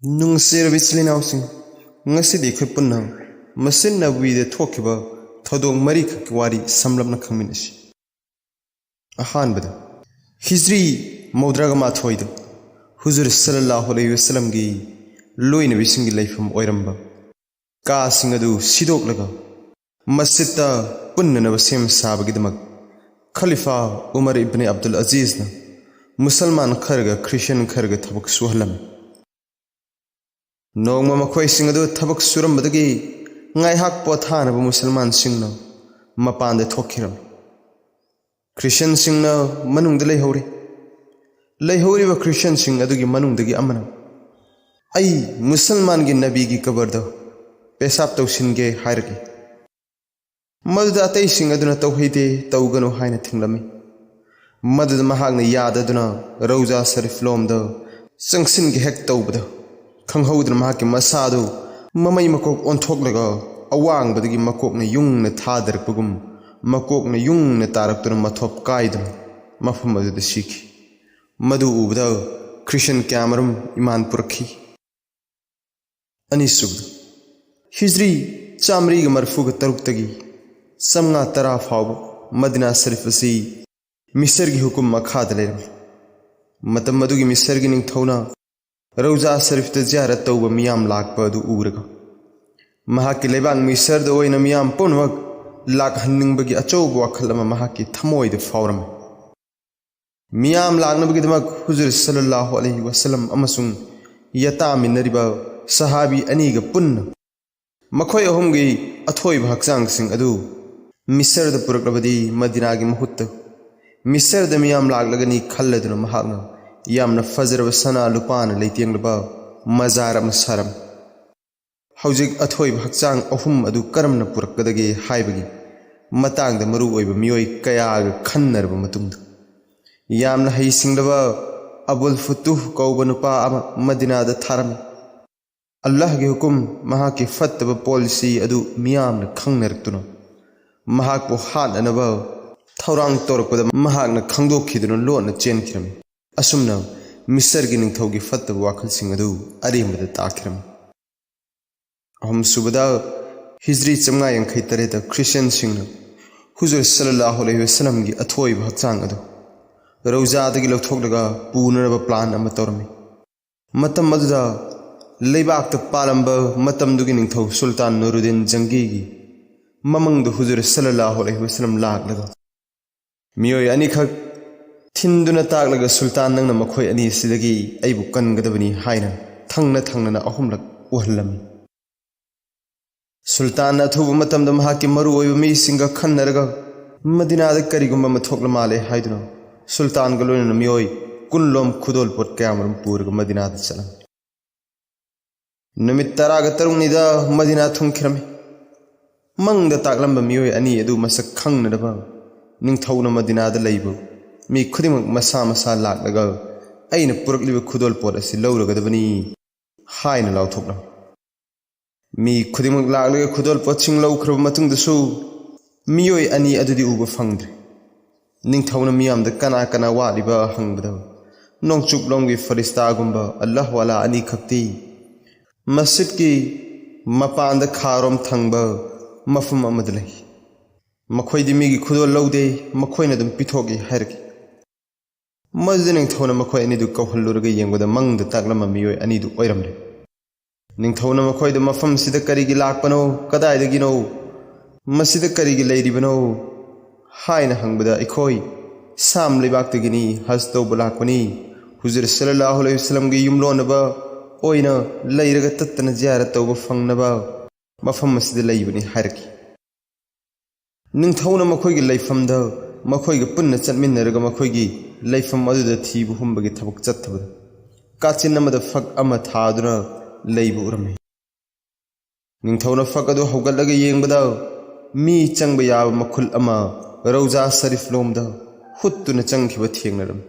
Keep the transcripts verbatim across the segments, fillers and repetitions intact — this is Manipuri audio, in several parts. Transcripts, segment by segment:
ꯅꯨꯡꯁꯤꯔꯕ ꯏꯆꯤꯜ ꯏꯅꯥꯎꯁꯤꯡ, ꯉꯁꯤꯗꯤ ꯑꯩꯈꯣꯏ ꯄꯨꯟꯅ ꯃꯁꯖꯤꯗ ꯅꯕꯋꯤꯗ ꯊꯣꯛꯈꯤꯕ ꯊꯧꯗꯣꯛ ꯃꯔꯤꯈꯛꯀꯤ ꯋꯥꯔꯤ ꯁꯝꯂꯞꯅ ꯈꯪꯃꯤꯟꯅꯁꯤ꯫ ꯑꯍꯥꯟꯕꯗ, ꯍꯤꯖ꯭ꯔꯤ ꯃꯧꯗ꯭ꯔꯥꯒ ꯃꯥꯊꯣꯏꯗ ꯍꯨꯖꯨꯔ ꯁꯜꯂꯜꯂꯥꯍꯨ ꯑꯂꯩꯍꯤ ꯋꯁꯜꯂꯝꯒꯤ ꯂꯣꯏꯅꯕꯤꯁꯤꯡꯒꯤ ꯂꯩꯐꯝ ꯑꯣꯏꯔꯝꯕ ꯀꯥꯁꯤꯡ ꯑꯗꯨ ꯁꯤꯗꯣꯛꯂꯒ ꯃꯁꯖꯤꯗꯇ ꯄꯨꯟꯅꯅꯕ ꯁꯦꯝ ꯁꯥꯕꯒꯤꯗꯃꯛ ꯈꯂꯤꯐꯥ ꯎꯃꯔ ꯏꯕꯅꯤ ꯑꯕꯗꯨꯜ ꯑꯖꯤꯖꯅ ꯃꯨꯁꯜꯃꯥꯟ ꯈꯔꯒ ꯈ꯭ꯔꯤꯁꯇꯤꯌꯟ ꯈꯔꯒ ꯊꯕꯛ ꯁꯨꯍꯜꯂꯝꯃꯤ꯫ ꯅꯣꯡꯃ ꯃꯈꯣꯏꯁꯤꯡ ꯑꯗꯨ ꯊꯕꯛ ꯁꯨꯔꯝꯕꯗꯒꯤ ꯉꯥꯏꯍꯥꯛ ꯄꯣꯊꯥꯅꯕ ꯃꯨꯁꯜꯃꯥꯟꯁꯤꯡꯅ ꯃꯄꯥꯟꯗ ꯊꯣꯛꯈꯤꯔꯝꯃꯤ꯫ ꯈ꯭ꯔꯤꯁꯇꯤꯌꯟꯁꯤꯡꯅ ꯃꯅꯨꯡꯗ ꯂꯩꯍꯧꯔꯤ꯫ ꯂꯩꯍꯧꯔꯤꯕ ꯈ꯭ꯔꯤꯁꯇꯤꯌꯟꯁꯤꯡ ꯑꯗꯨꯒꯤ ꯃꯅꯨꯡꯗꯒꯤ ꯑꯃꯅ, "ꯑꯩ ꯃꯨꯁꯜꯃꯥꯟꯒꯤ ꯅꯕꯤꯒꯤ ꯀꯕꯔꯗ ꯄꯦꯁꯥꯞ ꯇꯧꯁꯤꯟꯒꯦ" ꯍꯥꯏꯔꯛꯏ꯫ ꯃꯗꯨꯗ ꯑꯇꯩꯁꯤꯡ ꯑꯗꯨꯅ "ꯇꯧꯍꯩꯗꯦ, ꯇꯧꯒꯅꯨ" ꯍꯥꯏꯅ ꯊꯤꯡꯂꯝꯃꯤ꯫ ꯃꯗꯨꯗ ꯃꯍꯥꯛꯅ ꯌꯥꯗꯗꯨꯅ ꯔꯧꯖꯥ ꯁꯔꯤꯐ ꯂꯣꯝꯗ ꯆꯪꯁꯤꯟꯒꯦ ꯍꯦꯛ ꯇꯧꯕꯗ, ꯈꯪꯍꯧꯗꯅ ꯃꯍꯥꯛꯀꯤ ꯃꯁꯥꯗꯨ ꯃꯃꯩ ꯃꯀꯣꯛ ꯑꯣꯟꯊꯣꯛꯂꯒ ꯑꯋꯥꯡꯕꯗꯒꯤ ꯃꯀꯣꯛꯅ ꯌꯨꯡꯅ ꯊꯥꯗꯔꯛꯄꯒꯨꯝ ꯃꯀꯣꯛꯅ ꯌꯨꯡꯅ ꯇꯥꯔꯛꯇꯨꯅ ꯃꯊꯣꯞ ꯀꯥꯏꯗꯨꯅ ꯃꯐꯝ ꯑꯗꯨꯗ ꯁꯤꯈꯤ꯫ ꯃꯗꯨ ꯎꯕꯗ ꯈ꯭ꯔꯤꯁꯇꯤꯌꯟ ꯀꯌꯥꯃꯔꯨꯝ ꯏꯃꯥꯟ ꯄꯨꯔꯛꯈꯤ꯫ ꯑꯅꯤꯁꯨꯕꯗ, ꯍꯤꯖ꯭ꯔꯤ ꯆꯥꯃꯔꯤꯒ ꯃꯔꯤꯐꯨꯒ ꯇꯔꯨꯛꯇꯒꯤ ꯆꯥꯃꯉꯥ ꯇꯔꯥ ꯐꯥꯎꯕ ꯃꯗꯤꯅꯥ ꯁꯔꯤꯐ ꯑꯁꯤ ꯃꯤꯁꯔꯒꯤ ꯍꯨꯀꯨꯝ ꯃꯈꯥꯗ ꯂꯩꯔꯝꯃꯤ꯫ ꯃꯇꯝ ꯑꯗꯨꯒꯤ ꯃꯤꯁꯔꯒꯤ ꯅꯤꯡꯊꯧꯅ ꯔꯧꯖꯥ ꯁꯔꯤꯐꯇ ꯖꯤꯌꯥꯔꯠ ꯇꯧꯕ ꯃꯤꯌꯥꯝ ꯂꯥꯛꯄ ꯑꯗꯨ ꯎꯔꯒ, ꯃꯍꯥꯛꯀꯤ ꯂꯩꯕꯥꯛ ꯃꯤꯁꯔꯗ ꯑꯣꯏꯅ ꯃꯤꯌꯥꯝ ꯄꯨꯝꯅꯃꯛ ꯂꯥꯛꯍꯟꯅꯤꯡꯕꯒꯤ ꯑꯆꯧꯕ ꯋꯥꯈꯜ ꯑꯃ ꯃꯍꯥꯛꯀꯤ ꯊꯃꯣꯏꯗ ꯐꯥꯎꯔꯝꯃꯤ꯫ ꯃꯤꯌꯥꯝ ꯂꯥꯛꯅꯕꯒꯤꯗꯃꯛ ꯍꯨꯖꯨꯔ ꯁꯜꯂꯜꯂꯥꯍꯨ ꯑꯂꯩꯍꯤ ꯋꯁꯜꯂꯝ ꯑꯃꯁꯨꯡ ꯌꯥꯇꯥꯃꯤꯟꯅꯔꯤꯕ ꯁꯍꯥꯕꯤ ꯑꯅꯤꯒ ꯄꯨꯟꯅ ꯃꯈꯣꯏ ꯑꯍꯨꯝꯒꯤ ꯑꯊꯣꯏꯕ ꯍꯛꯆꯥꯡꯁꯤꯡ ꯑꯗꯨ ꯃꯤꯁꯔꯗ ꯄꯨꯔꯛꯂꯕꯗꯤ ꯃꯗꯤꯅꯥꯒꯤ ꯃꯍꯨꯠꯇ ꯃꯤꯁꯔꯗ ꯃꯤꯌꯥꯝ ꯂꯥꯛꯂꯒꯅꯤ ꯈꯜꯂꯗꯨꯅ ꯃꯍꯥꯛꯅ ꯌꯥꯝꯅ ꯐꯖꯔꯕ ꯁꯅꯥ ꯂꯨꯄꯥꯅ ꯂꯩꯇꯦꯡꯂꯕ ꯃꯖꯥꯔ ꯑꯃ ꯁꯥꯔꯝꯃꯤ꯫ ꯍꯧꯖꯤꯛ ꯑꯊꯣꯏꯕ ꯍꯛꯆꯥꯡ ꯑꯍꯨꯝ ꯑꯗꯨ ꯀꯔꯝꯅ ꯄꯨꯔꯛꯀꯗꯒꯦ ꯍꯥꯏꯕꯒꯤ ꯃꯇꯥꯡꯗ ꯃꯔꯨ ꯑꯣꯏꯕ ꯃꯤꯑꯣꯏ ꯀꯌꯥꯒ ꯈꯟꯅꯔꯕ ꯃꯇꯨꯡꯗ, ꯌꯥꯝꯅ ꯍꯩꯁꯤꯡꯂꯕ ꯑꯕꯨꯜ ꯐꯨꯇꯨꯍ ꯀꯧꯕ ꯅꯨꯄꯥ ꯑꯃ ꯃꯗꯤꯅꯥꯗ ꯊꯥꯔꯝꯃꯤ꯫ ꯑꯜꯂꯥꯍꯒꯤ ꯍꯨꯀꯨꯝ, ꯃꯍꯥꯛꯀꯤ ꯐꯠꯇꯕ ꯄꯣꯂꯤꯁꯤ ꯑꯗꯨ ꯃꯤꯌꯥꯝꯅ ꯈꯪꯅꯔꯛꯇꯨꯅ, ꯃꯍꯥꯛꯄꯨ ꯍꯥꯠꯅꯅꯕ ꯊꯧꯔꯥꯡ ꯇꯧꯔꯛꯄꯗ ꯃꯍꯥꯛꯅ ꯈꯪꯗꯣꯛꯈꯤꯗꯨꯅ ꯂꯣꯟꯅ ꯆꯦꯟꯈꯤꯔꯝꯃꯤ꯫ ꯑꯁꯨꯝꯅ ꯃꯤꯁꯔꯒꯤ ꯅꯤꯡꯊꯧꯒꯤ ꯐꯠꯇꯕ ꯋꯥꯈꯜꯁꯤꯡ ꯑꯗꯨ ꯑꯔꯦꯝꯕꯗ ꯇꯥꯈꯤꯔꯝꯃꯤ꯫ ꯑꯍꯨꯝꯁꯨꯕꯗ, ꯍꯤꯖ꯭ꯔꯤ ꯆꯥꯝꯃꯉꯥ ꯌꯥꯡꯈꯩ ꯇꯔꯦꯠꯇ ꯈ꯭ꯔꯤꯁꯇꯤꯌꯥꯟꯁꯤꯡꯅ ꯍꯨꯖꯨꯔ ꯁꯜꯂꯜꯂꯥꯍꯨ ꯑꯂꯩꯍꯤ ꯋꯁꯜꯂꯝꯒꯤ ꯑꯊꯣꯏꯕ ꯍꯛꯆꯥꯡ ꯑꯗꯨ ꯔꯧꯖꯥꯗꯒꯤ ꯂꯧꯊꯣꯛꯂꯒ ꯄꯨꯅꯅꯕ ꯄ꯭ꯂꯥꯟ ꯑꯃ ꯇꯧꯔꯝꯃꯤ꯫ ꯃꯇꯝ ꯑꯗꯨꯗ ꯂꯩꯕꯥꯛꯇ ꯄꯥꯜꯂꯝꯕ ꯃꯇꯝꯗꯨꯒꯤ ꯅꯤꯡꯊꯧ ꯁꯨꯜꯇꯥꯟ ꯅꯨꯔꯨꯗꯤꯟ ꯖꯪꯒꯤꯒꯤ ꯃꯃꯪꯗ ꯍꯨꯖꯨꯔ ꯁꯜꯂꯜꯂꯥꯍꯨ ꯑꯂꯩꯍꯤ ꯋꯁꯜꯂꯝ ꯂꯥꯛꯂꯒ, ꯃꯤꯑꯣꯏ ꯑꯅꯤꯈꯛ ꯊꯤꯟꯗꯨꯅ ꯇꯥꯛꯂꯒ, "ꯁꯨꯜꯇꯥꯟ, ꯅꯪꯅ ꯃꯈꯣꯏ ꯑꯅꯤ ꯑꯁꯤꯗꯒꯤ ꯑꯩꯕꯨ ꯀꯟꯒꯗꯕꯅꯤ" ꯍꯥꯏꯅ ꯊꯪꯅ ꯊꯪꯅꯅ ꯑꯍꯨꯝꯂꯛ ꯎꯍꯜꯂꯝꯃꯤ꯫ ꯁꯨꯜꯇꯥꯟꯅ ꯑꯊꯨꯕ ꯃꯇꯝꯗ ꯃꯍꯥꯛꯀꯤ ꯃꯔꯨꯑꯣꯏꯕ ꯃꯤꯁꯤꯡꯒ ꯈꯟꯅꯔꯒ ꯃꯗꯤꯅꯥꯗ ꯀꯔꯤꯒꯨꯝꯕ ꯑꯃ ꯊꯣꯛꯂ ꯃꯥꯜꯂꯦ ꯍꯥꯏꯗꯨꯅ ꯁꯨꯜꯇꯥꯟꯒ ꯂꯣꯏꯅꯅ ꯃꯤꯑꯣꯏ ꯀꯨꯟꯂꯣꯝ ꯈꯨꯗꯣꯜꯄꯣꯠ ꯀꯌꯥꯃꯔꯨꯝ ꯄꯨꯔꯒ ꯃꯗꯤꯅꯥꯗ ꯆꯠꯂꯝꯃꯤ꯫ ꯅꯨꯃꯤꯠ ꯇꯔꯥꯒ ꯇꯔꯨꯛꯅꯤꯗ ꯃꯗꯤꯅꯥ ꯊꯨꯡꯈꯤꯔꯝꯃꯤ꯫ ꯃꯪꯗ ꯇꯥꯛꯂꯝꯕ ꯃꯤꯑꯣꯏ ꯑꯅꯤ ꯑꯗꯨ ꯃꯁꯛ ꯈꯪꯅꯅꯕ ꯅꯤꯡꯊꯧꯅ ꯃꯗꯤꯅꯥꯗ ꯂꯩꯕ ꯃꯤ ꯈꯨꯗꯤꯡꯃꯛ ꯃꯁꯥ ꯃꯁꯥ ꯂꯥꯛꯂꯒ, "ꯑꯩꯅ ꯄꯨꯔꯛꯂꯤꯕ ꯈꯨꯗꯣꯜꯄꯣꯠ ꯑꯁꯤ ꯂꯧꯔꯒꯗꯕꯅꯤ" ꯍꯥꯏꯅ ꯂꯥꯎꯊꯣꯛꯂꯝꯃꯤ꯫ ꯃꯤ ꯈꯨꯗꯤꯡꯃꯛ ꯂꯥꯛꯂꯒ ꯈꯨꯗꯣꯜꯄꯣꯠꯁꯤꯡ ꯂꯧꯈ꯭ꯔꯕ ꯃꯇꯨꯡꯗꯁꯨ ꯃꯤꯑꯣꯏ ꯑꯅꯤ ꯑꯗꯨꯗꯤ ꯎꯕ ꯐꯪꯗ꯭ꯔꯦ꯫ ꯅꯤꯡꯊꯧꯅ ꯃꯤꯌꯥꯝꯗ ꯀꯅꯥ ꯀꯅꯥ ꯋꯥꯠꯂꯤꯕ ꯍꯪꯕꯗ, ꯅꯣꯡꯆꯨꯞꯂꯣꯝꯒꯤ ꯐꯔꯤꯁꯇꯥꯒꯨꯝꯕ ꯑꯜꯂꯥꯍ ꯋꯥꯂꯥ ꯑꯅꯤꯈꯛꯇꯤ ꯃꯁꯖꯤꯗꯀꯤ ꯃꯄꯥꯟꯗ ꯈꯥꯔꯣꯝ ꯊꯪꯕ ꯃꯐꯝ ꯑꯃꯗ ꯂꯩ꯫ ꯃꯈꯣꯏꯗꯤ ꯃꯤꯒꯤ ꯈꯨꯗꯣꯜ ꯂꯧꯗꯦ, ꯃꯈꯣꯏꯅ ꯑꯗꯨꯝ ꯄꯤꯊꯣꯛꯏ ꯍꯥꯏꯔꯛꯏ꯫ ꯃꯗꯨꯗ ꯅꯤꯡꯊꯧꯅ ꯃꯈꯣꯏ ꯑꯅꯤꯗꯨ ꯀꯧꯍꯜꯂꯨꯔꯒ ꯌꯦꯡꯕꯗ ꯃꯪꯗ ꯇꯥꯛꯂꯝꯕ ꯃꯤꯑꯣꯏ ꯑꯅꯤꯗꯨ ꯑꯣꯏꯔꯝꯂꯦ꯫ ꯅꯤꯡꯊꯧꯅ ꯃꯈꯣꯏꯗ, "ꯃꯐꯝꯁꯤꯗ ꯀꯔꯤꯒꯤ ꯂꯥꯛꯄꯅꯣ? ꯀꯗꯥꯏꯗꯒꯤꯅꯣ? ꯃꯁꯤꯗ ꯀꯔꯤꯒꯤ ꯂꯩꯔꯤꯕꯅꯣ?" ꯍꯥꯏꯅ ꯍꯪꯕꯗ, "ꯑꯩꯈꯣꯏ ꯁꯥꯝ ꯂꯩꯕꯥꯛꯇꯒꯤꯅꯤ, ꯍꯖ ꯇꯧꯕ ꯂꯥꯛꯄꯅꯤ꯫ ꯍꯨꯖꯨꯔ ꯁꯜꯂꯜꯂꯥꯍꯨ ꯑꯂꯩꯍꯤ ꯋꯁꯜꯂꯝꯒꯤ ꯌꯨꯝꯂꯣꯟꯅꯕ ꯑꯣꯏꯅ ꯂꯩꯔꯒ ꯇꯠꯇꯅ ꯖꯤꯌꯥꯔꯠ ꯇꯧꯕ ꯐꯪꯅꯕ ꯃꯐꯝ ꯑꯁꯤꯗ ꯂꯩꯕꯅꯤ" ꯍꯥꯏꯔꯛꯈꯤ꯫ ꯅꯤꯡꯊꯧꯅ ꯃꯈꯣꯏꯒꯤ ꯂꯩꯐꯝꯗ ꯃꯈꯣꯏꯒ ꯄꯨꯟꯅ ꯆꯠꯃꯤꯟꯅꯔꯒ ꯃꯈꯣꯏꯒꯤ ꯂꯩꯐꯝ ꯑꯗꯨꯗ ꯊꯤꯕ ꯍꯨꯝꯕꯒꯤ ꯊꯕꯛ ꯆꯠꯊꯕꯗ ꯀꯥꯆꯤꯟ ꯑꯃꯗ ꯐꯛ ꯑꯃ ꯊꯥꯗꯨꯅ ꯂꯩꯕ ꯎꯔꯝꯃꯤ꯫ ꯅꯤꯡꯊꯧꯅ ꯐꯛ ꯑꯗꯨ ꯍꯧꯒꯠꯂꯒ ꯌꯦꯡꯕꯗ ꯃꯤ ꯆꯪꯕ ꯌꯥꯕ ꯃꯈꯨꯜ ꯑꯃ ꯔꯧꯖꯥ ꯁꯔꯤꯐ ꯂꯣꯝꯗ ꯍꯨꯠꯇꯨꯅ ꯆꯪꯈꯤꯕ ꯊꯦꯡꯅꯔꯝꯃꯤ꯫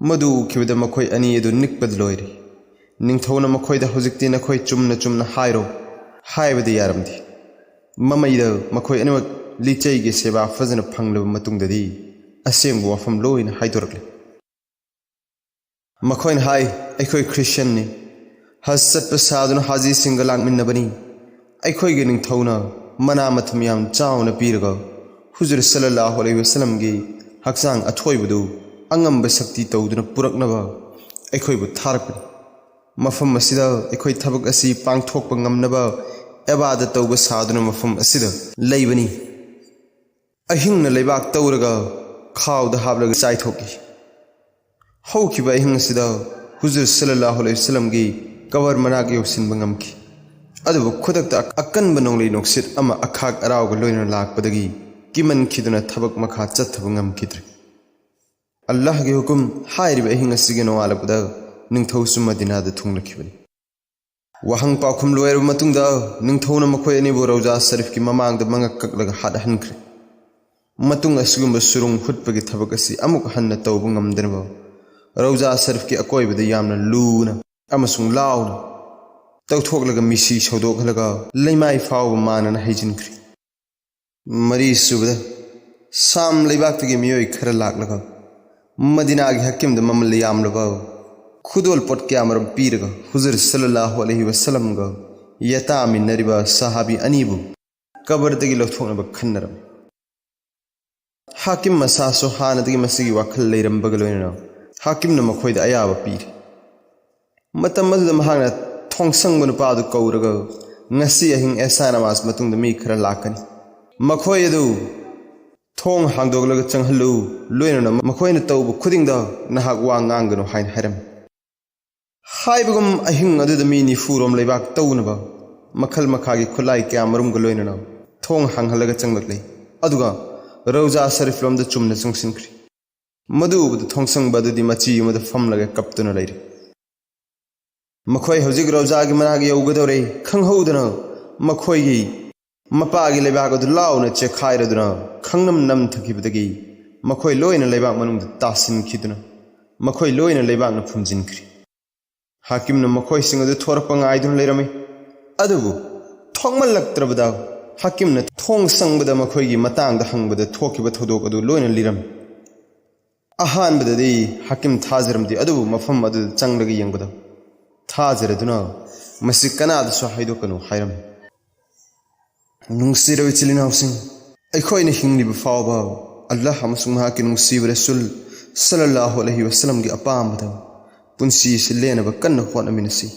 ꯃꯗꯨ ꯎꯈꯤꯕꯗ ꯃꯈꯣꯏ ꯑꯅꯤ ꯑꯗꯨ ꯅꯤꯛꯄꯗ ꯂꯣꯏꯔꯦ꯫ ꯅꯤꯡꯊꯧꯅ ꯃꯈꯣꯏꯗ, "ꯍꯧꯖꯤꯛꯇꯤ ꯅꯈꯣꯏ ꯆꯨꯝꯅ ꯆꯨꯝꯅ ꯍꯥꯏꯔꯣ" ꯍꯥꯏꯕꯗ ꯌꯥꯔꯝꯗꯦ꯫ ꯃꯃꯩꯗ ꯃꯈꯣꯏ ꯑꯅꯤꯃꯛ ꯂꯤꯆꯩꯒꯤ ꯁꯦꯕꯥ ꯐꯖꯅ ꯐꯪꯂꯕ ꯃꯇꯨꯡꯗꯗꯤ ꯑꯁꯦꯡꯕ ꯋꯥꯐꯝ ꯂꯣꯏꯅ ꯍꯥꯏꯗꯣꯔꯛꯂꯦ꯫ ꯃꯈꯣꯏꯅ ꯍꯥꯏ, "ꯑꯩꯈꯣꯏ ꯈ꯭ꯔꯤꯁꯇꯤꯌꯟꯅꯤ, ꯍꯖ ꯆꯠꯄ ꯁꯥꯗꯨꯅ ꯍꯥꯖꯤꯁꯤꯡꯒ ꯂꯥꯛꯃꯤꯟꯅꯕꯅꯤ꯫ ꯑꯩꯈꯣꯏꯒꯤ ꯅꯤꯡꯊꯧꯅ ꯃꯅꯥ ꯃꯊꯨꯝ ꯌꯥꯝ ꯆꯥꯎꯅ ꯄꯤꯔꯒ ꯍꯨꯖꯨꯔ ꯁꯜꯂꯜꯂꯥꯍꯨ ꯑꯂꯩꯍꯤ ꯋꯁꯜꯂꯝꯒꯤ ꯍꯛꯆꯥꯡ ꯑꯊꯣꯏꯕꯗꯨ ꯑꯉꯝꯕ ꯁꯛꯇꯤ ꯇꯧꯗꯨꯅ ꯄꯨꯔꯛꯅꯕ ꯑꯩꯈꯣꯏꯕꯨ ꯊꯥꯔꯛꯄꯅꯤ꯫ ꯃꯐꯝ ꯑꯁꯤꯗ ꯑꯩꯈꯣꯏ ꯊꯕꯛ ꯑꯁꯤ ꯄꯥꯡꯊꯣꯛꯄ ꯉꯝꯅꯕ ꯑꯦꯕꯥꯗ ꯇꯧꯕ ꯁꯥꯗꯨꯅ ꯃꯐꯝ ꯑꯁꯤꯗ ꯂꯩꯕꯅꯤ꯫" ꯑꯍꯤꯡꯅ ꯂꯩꯕꯥꯛ ꯇꯧꯔꯒ ꯈꯥꯎꯗ ꯍꯥꯞꯂꯒ ꯆꯥꯏꯊꯣꯛꯏ꯫ ꯍꯧꯈꯤꯕ ꯑꯍꯤꯡ ꯑꯁꯤꯗ ꯍꯨꯖꯨꯔ ꯁꯜꯂꯜꯂꯥꯍꯨ ꯑꯂꯩꯍꯤ ꯋꯁꯜꯂꯝꯒꯤ ꯀꯕꯔ ꯃꯅꯥꯛ ꯌꯧꯁꯤꯟꯕ ꯉꯝꯈꯤ꯫ ꯑꯗꯨꯕꯨ ꯈꯨꯗꯛꯇ ꯑꯀꯟꯕ ꯅꯣꯡꯂꯩ ꯅꯨꯡꯁꯤꯠ ꯑꯃ ꯑꯈꯥꯛ ꯑꯔꯥꯎꯒ ꯂꯣꯏꯅꯅ ꯂꯥꯛꯄꯗꯒꯤ ꯀꯤꯃꯟꯈꯤꯗꯨꯅ ꯊꯕꯛ ꯃꯈꯥ ꯆꯠꯊꯕ ꯉꯝꯈꯤꯗ꯭ꯔꯦ꯫ ꯑꯜꯂꯥꯍꯒꯤ ꯍꯨꯀꯨꯝ, ꯍꯥꯏꯔꯤꯕ ꯑꯍꯤꯡ ꯑꯁꯤꯒꯤ ꯅꯣꯡꯉꯥꯜꯂꯛꯄꯗ ꯅꯤꯡꯊꯧꯁꯨ ꯃꯗꯤꯅꯥꯗ ꯊꯨꯡꯂꯛꯈꯤꯕꯅꯤ꯫ ꯋꯥꯍꯪ ꯄꯥꯎꯈꯨꯝ ꯂꯣꯏꯔꯕ ꯃꯇꯨꯡꯗ ꯅꯤꯡꯊꯧꯅ ꯃꯈꯣꯏ ꯑꯅꯤꯕꯨ ꯔꯧꯖꯥ ꯁꯔꯤꯐꯀꯤ ꯃꯃꯥꯡꯗ ꯃꯉꯛ ꯀꯛꯂꯒ ꯍꯥꯠꯍꯟꯈ꯭ꯔꯦ꯫ ꯃꯇꯨꯡ ꯑꯁꯤꯒꯨꯝꯕ ꯁꯨꯔꯨꯡ ꯍꯨꯠꯄꯒꯤ ꯊꯕꯛ ꯑꯁꯤ ꯑꯃꯨꯛ ꯍꯟꯅ ꯇꯧꯕ ꯉꯝꯗꯅꯕ ꯔꯧꯖꯥ ꯁꯔꯤꯐꯀꯤ ꯑꯀꯣꯏꯕꯗ ꯌꯥꯝꯅ ꯂꯨꯅ ꯑꯃꯁꯨꯡ ꯂꯥꯎꯅ ꯇꯧꯊꯣꯛꯂꯒ ꯃꯤꯁꯤ ꯁꯧꯗꯣꯛꯍꯜꯂꯒ ꯂꯩꯃꯥꯏ ꯐꯥꯎꯕ ꯃꯥꯟꯅꯅ ꯍꯩꯖꯤꯟꯈ꯭ꯔꯦ꯫ ꯃꯔꯤꯁꯨꯕꯗ, ꯁꯥꯝ ꯂꯩꯕꯥꯛꯇꯒꯤ ꯃꯤꯑꯣꯏ ꯈꯔ ꯂꯥꯛꯂꯒ ꯃꯗꯤꯅꯥꯒꯤ ꯍꯥꯀꯤꯝꯗ ꯃꯃꯜ ꯌꯥꯝꯂꯕ ꯈꯨꯗꯣꯜ ꯄꯣꯠ ꯀꯌꯥꯃꯔꯨꯝ ꯄꯤꯔꯒ ꯍꯨꯖꯨꯔ ꯁꯜꯂꯜꯂꯥꯍꯨ ꯑꯂꯩꯍꯤ ꯋꯁꯜꯂꯝꯒ ꯌꯦꯇꯥꯃꯤꯟꯅꯔꯤꯕ ꯁꯍꯥꯕꯤ ꯑꯅꯤꯕꯨ ꯀꯕꯔꯗꯒꯤ ꯂꯧꯊꯣꯛꯅꯕ ꯈꯟꯅꯔꯝꯃꯤ꯫ ꯍꯥꯀꯤꯝ ꯃꯁꯥꯁꯨ ꯍꯥꯟꯅꯗꯒꯤ ꯃꯁꯤꯒꯤ ꯋꯥꯈꯜ ꯂꯩꯔꯝꯕꯒ ꯂꯣꯏꯅꯅ ꯍꯥꯀꯤꯝꯅ ꯃꯈꯣꯏꯗ ꯑꯌꯥꯕ ꯄꯤꯔꯤ꯫ ꯃꯇꯝ ꯑꯗꯨꯗ ꯃꯍꯥꯛꯅ ꯊꯣꯡꯁꯪꯕ ꯅꯨꯄꯥ ꯑꯗꯨ ꯀꯧꯔꯒ, "ꯉꯁꯤ ꯑꯍꯤꯡ ꯑꯦꯁꯥ ꯅꯃꯥꯖ ꯃꯇꯨꯡꯗ ꯃꯤ ꯈꯔ ꯂꯥꯛꯀꯅꯤ꯫ ꯃꯈꯣꯏ ꯑꯗꯨ ꯊꯣꯡ ꯍꯥꯡꯗꯣꯛꯂꯒ ꯆꯪꯍꯜꯂꯨ, ꯂꯣꯏꯅꯅ ꯃꯈꯣꯏꯅ ꯇꯧꯕ ꯈꯨꯗꯤꯡꯗ ꯅꯍꯥꯛ ꯋꯥ ꯉꯥꯡꯒꯅꯨ" ꯍꯥꯏꯅ ꯍꯥꯏꯔꯝꯃꯤ꯫ ꯍꯥꯏꯕꯒꯨꯝ ꯑꯍꯤꯡ ꯑꯗꯨꯗ ꯃꯤ ꯅꯤꯐꯨꯔꯣꯝ ꯂꯩꯕꯥꯛ ꯇꯧꯅꯕ ꯃꯈꯜ ꯃꯈꯥꯒꯤ ꯈꯨꯠꯂꯥꯏ ꯀꯌꯥ ꯃꯔꯨꯝꯒ ꯂꯣꯏꯅꯅ ꯊꯣꯡ ꯍꯥꯡꯍꯜꯂꯒ ꯆꯪꯂꯛꯂꯦ꯫ ꯑꯗꯨꯒ ꯔꯧꯖꯥ ꯁꯔꯤꯐ ꯂꯣꯝꯗ ꯆꯨꯝꯅ ꯆꯪꯁꯤꯟꯈ꯭ꯔꯦ꯫ ꯃꯗꯨ ꯎꯕꯗ ꯊꯣꯡꯁꯪꯕ ꯑꯗꯨꯗꯤ ꯃꯆꯤ ꯑꯃꯗ ꯐꯝꯂꯒ ꯀꯞꯇꯨꯅ ꯂꯩꯔꯤ꯫ ꯃꯈꯣꯏ ꯍꯧꯖꯤꯛ ꯔꯧꯖꯥꯒꯤ ꯃꯅꯥꯛ ꯌꯧꯒꯗꯧꯔꯦ꯫ ꯈꯪꯍꯧꯗꯅ ꯃꯈꯣꯏꯒꯤ ꯃꯄꯥꯒꯤ ꯂꯩꯕꯥꯛ ꯑꯗꯨ ꯂꯥꯎꯅ ꯆꯦꯛꯈꯥꯏꯔꯗꯨꯅ ꯈꯪꯅꯝ ꯅꯝꯊꯈꯤꯕꯗꯒꯤ ꯃꯈꯣꯏ ꯂꯣꯏꯅ ꯂꯩꯕꯥꯛ ꯃꯅꯨꯡꯗ ꯇꯥꯁꯤꯟꯈꯤꯗꯨꯅ ꯃꯈꯣꯏ ꯂꯣꯏꯅ ꯂꯩꯕꯥꯛꯅ ꯐꯨꯝꯖꯤꯟꯈ꯭ꯔꯤ꯫ ꯍꯥꯀꯤꯝꯅ ꯃꯈꯣꯏꯁꯤꯡ ꯑꯗꯨ ꯊꯣꯔꯛꯄ ꯉꯥꯏꯗꯨꯅ ꯂꯩꯔꯝꯃꯤ꯫ ꯑꯗꯨꯕꯨ ꯊꯣꯛꯃꯜꯂꯛꯇ꯭ꯔꯕꯗ ꯍꯥꯀꯤꯝꯅ ꯊꯣꯡ ꯁꯪꯕꯗ ꯃꯈꯣꯏꯒꯤ ꯃꯇꯥꯡꯗ ꯍꯪꯕꯗ ꯊꯣꯛꯈꯤꯕ ꯊꯧꯗꯣꯛ ꯑꯗꯨ ꯂꯣꯏꯅ ꯂꯤꯔꯝꯃꯤ꯫ ꯑꯍꯥꯟꯕꯗꯗꯤ ꯍꯥꯀꯤꯝ ꯊꯥꯖꯔꯝꯗꯦ, ꯑꯗꯨꯕꯨ ꯃꯐꯝ ꯑꯗꯨꯗ ꯆꯪꯂꯒ ꯌꯦꯡꯕꯗ ꯊꯥꯖꯔꯗꯨꯅ ꯃꯁꯤ ꯀꯅꯥꯗꯁꯨ ꯍꯥꯏꯗꯣꯛꯀꯅꯨ ꯍꯥꯏꯔꯝꯃꯤ꯫ ꯅꯨꯡꯁꯤꯔꯕ ꯏꯆꯤꯜ ꯏꯅꯥꯎꯁꯤꯡ, ꯑꯩꯈꯣꯏꯅ ꯍꯤꯡꯂꯤꯕ ꯐꯥꯎꯕ ꯑꯜꯂꯥꯍ ꯑꯃꯁꯨꯡ ꯃꯍꯥꯛꯀꯤ ꯅꯨꯡꯁꯤꯕ ꯔꯁꯨꯜ ꯁꯜꯂꯜꯂꯥꯍꯨ ꯑꯂꯩꯍꯤ ꯋꯁꯜꯂꯝꯒꯤ ꯑꯄꯥꯝꯕꯗ ꯄꯨꯟꯁꯤ ꯑꯁꯤ ꯂꯦꯟꯅꯕ ꯀꯟꯅ ꯍꯣꯠꯅꯃꯤꯟꯅꯁꯤ꯫